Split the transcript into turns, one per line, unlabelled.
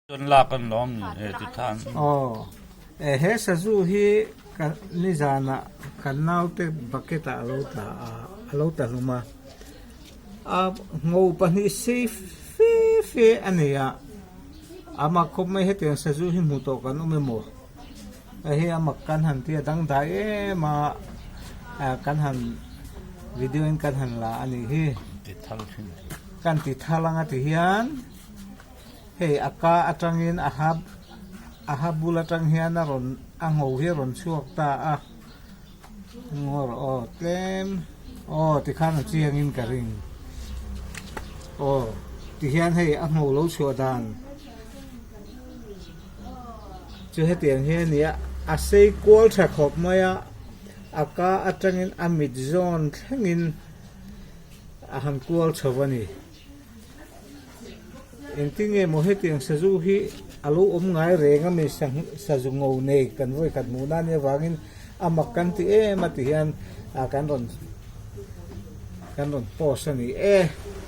Chuan lak an lawm ni he ti than.
Aw he sazu hi ka nizanah kan naute bucket ah alo tla a alo tla hlum a a ngo pahnih sei fe fe a nei a ama khawp mai hetiang sazu hi hmuh tawh kan awm emaw hei a mak kan han tia dangdai em a kan han video in kan han la a nih hi kan ti thal anga ti hian. Hei a ka atangin a ha a ha bul atang hian a rawn a ngho hi a rawn chhuak ta a ngawr aw tlem aw tikhan a chiangin ka ring aw tihian hei a ngho lo chhuah dan chu hetiang hi a ni a a sei kual tha khawp mai a a ka atangin a mit zawn thlengin a han kual chho a ni. Engtin nge maw hetiang sazu hi a lo awm ngai reng a mi sazu ngo nei kan vawi khat hmuh na nia vangin a mak kan ti em a ti hian kan rawn kan rawn post a ni e.